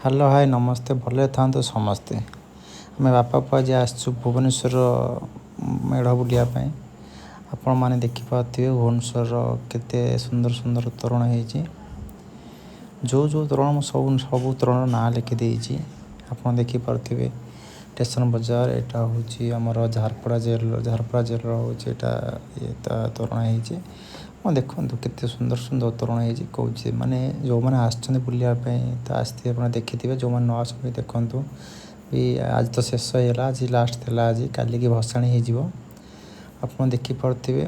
Hello, ହାଏ, ନମସ୍ତେ। ଭଲରେ ଥାଆନ୍ତୁ ସମସ୍ତେ। ଆମେ ବାପା ପୁଅ ଆଜି ଆସିଛୁ ଭୁବନେଶ୍ୱର ମେଢ଼ ବୁଲିବା ପାଇଁ। ଆପଣମାନେ ଦେଖିପାରୁଥିବେ, ଭୁବନେଶ୍ୱରର କେତେ ସୁନ୍ଦର ସୁନ୍ଦର ତୋରଣ ହେଇଛି। ଯେଉଁ ଯେଉଁ ତୋରଣ, ମୁଁ ସବୁ ସବୁ ତୋରଣର ନାଁ ଲେଖିଦେଇଛି। ଆପଣ ଦେଖିପାରୁଥିବେ, ଷ୍ଟେସନ ବଜାର। ଏଇଟା ହେଉଛି ଆମର ଝାରପଡ଼ା ଜେଲ। ଝାରପଡ଼ା ଜେଲର ହେଉଛି ଏଇଟା। ଇଏ ତା ତୋରଣ ହେଇଛି। ହଁ, ଦେଖନ୍ତୁ କେତେ ସୁନ୍ଦର ସୁନ୍ଦର ତୋରଣ ହେଇଛି କହୁଛି। ମାନେ ଯେଉଁମାନେ ଆସିଛନ୍ତି ବୁଲିବା ପାଇଁ ତ ଆସିଥିବେ, ଆପଣ ଦେଖିଥିବେ। ଯେଉଁମାନେ ନ ଆସନ୍ତି, ଦେଖନ୍ତୁ ବି। ଆଜି ତ ଶେଷ ହେଇଗଲା, ଆଜି ଲାଷ୍ଟ ଥିଲା ଆଜି। କାଲିକି ଭସାଣି ହେଇଯିବ। ଆପଣ ଦେଖିପାରୁଥିବେ,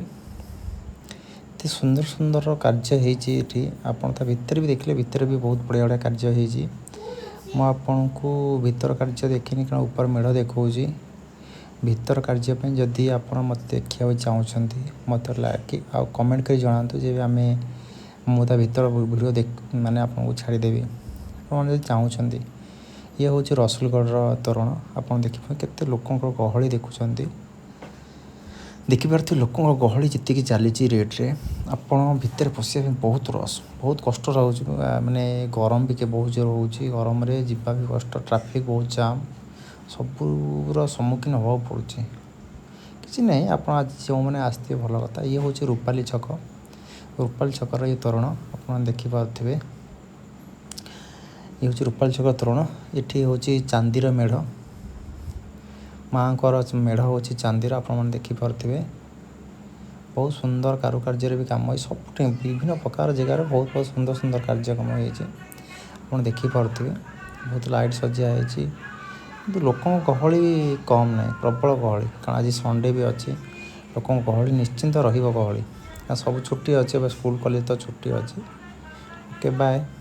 ଏତେ ସୁନ୍ଦର ସୁନ୍ଦର କାର୍ଯ୍ୟ ହେଇଛି ଏଠି। ଆପଣ ତା ଭିତରେ ବି ଦେଖିଲେ, ଭିତରେ ବି ବହୁତ ବଢ଼ିଆ ବଢ଼ିଆ କାର୍ଯ୍ୟ ହେଇଛି। ମୁଁ ଆପଣଙ୍କୁ ଭିତର କାର୍ଯ୍ୟ ଦେଖିନି, କାରଣ ଉପର ମେଢ଼ ଦେଖାଉଛି। ଭିତର କାର୍ଯ୍ୟ ପାଇଁ ଯଦି ଆପଣ ମୋତେ ଦେଖିବାକୁ ଚାହୁଁଛନ୍ତି, ମୋତେ ଲାଇକ୍ ଆଉ କମେଣ୍ଟ କରି ଜଣାନ୍ତୁ ଯେ ମୁଁ ତା ଭିତର ଭିଡ଼ିଓ ମାନେ ଆପଣଙ୍କୁ ଛାଡ଼ିଦେବି, ଆପଣ ଯଦି ଚାହୁଁଛନ୍ତି। ଇଏ ହେଉଛି ରସୁଲଗଡ଼ର ତୋରଣ। ଆପଣ ଦେଖିପାରିବେ କେତେ ଲୋକଙ୍କ ଗହଳି ଦେଖୁଛନ୍ତି। ଦେଖିପାରୁଥିବେ ଲୋକଙ୍କ ଗହଳି ଯେତିକି ଚାଲିଛି ରେଟ୍ରେ। ଆପଣ ଭିତରେ ପଶିବା ପାଇଁ ବହୁତ ରସ୍, ବହୁତ କଷ୍ଟ ରହୁଛି। ମାନେ ଗରମ ବି ବହୁତ ଜୋର ହେଉଛି। ଗରମରେ ଯିବା ବି କଷ୍ଟ, ଟ୍ରାଫିକ୍ ବହୁତ ଜାମ୍, ସବୁର ସମ୍ମୁଖୀନ ହେବାକୁ ପଡ଼ୁଛି। କିଛି ନାହିଁ, ଆପଣ ଆଜି ଯେଉଁମାନେ ଆସିଥିବେ, ଭଲ କଥା। ଇଏ ହେଉଛି ରୂପାଲି ଛକ। ରୂପାଲି ଛକର ଇଏ ତୋରଣ ଆପଣ ଦେଖିପାରୁଥିବେ। ଇଏ ହେଉଛି ରୂପାଲି ଛକ ତୋରଣ। ଏଠି ହେଉଛି ଚାନ୍ଦିର ମେଢ଼। ମାଆଙ୍କର ମେଢ଼ ହେଉଛି ଚାନ୍ଦିର। ଆପଣମାନେ ଦେଖିପାରୁଥିବେ, ବହୁତ ସୁନ୍ଦର କାରୁକାର୍ଯ୍ୟରେ ବି କାମ ହେଇଛି। ସବୁଠି ବିଭିନ୍ନ ପ୍ରକାର ଜାଗାରେ ବହୁତ ବହୁତ ସୁନ୍ଦର ସୁନ୍ଦର କାର୍ଯ୍ୟକ୍ରମ ହେଇଛି। ଆପଣ ଦେଖିପାରୁଥିବେ, ବହୁତ ଲାଇଟ୍ ସଜା ହେଇଛି। କିନ୍ତୁ ଲୋକଙ୍କ ଗହଳି କମ୍ ନାହିଁ, ପ୍ରବଳ ଗହଳି। କାରଣ ଆଜି ସଣ୍ଡେ ବି ଅଛି, ଲୋକଙ୍କ ଗହଳି ନିଶ୍ଚିନ୍ତ ରହିବ ଗହଳି। ସବୁ ଛୁଟି ଅଛି ଏବେ, ସ୍କୁଲ କଲେଜ ତ ଛୁଟି ଅଛି। Okay, bye.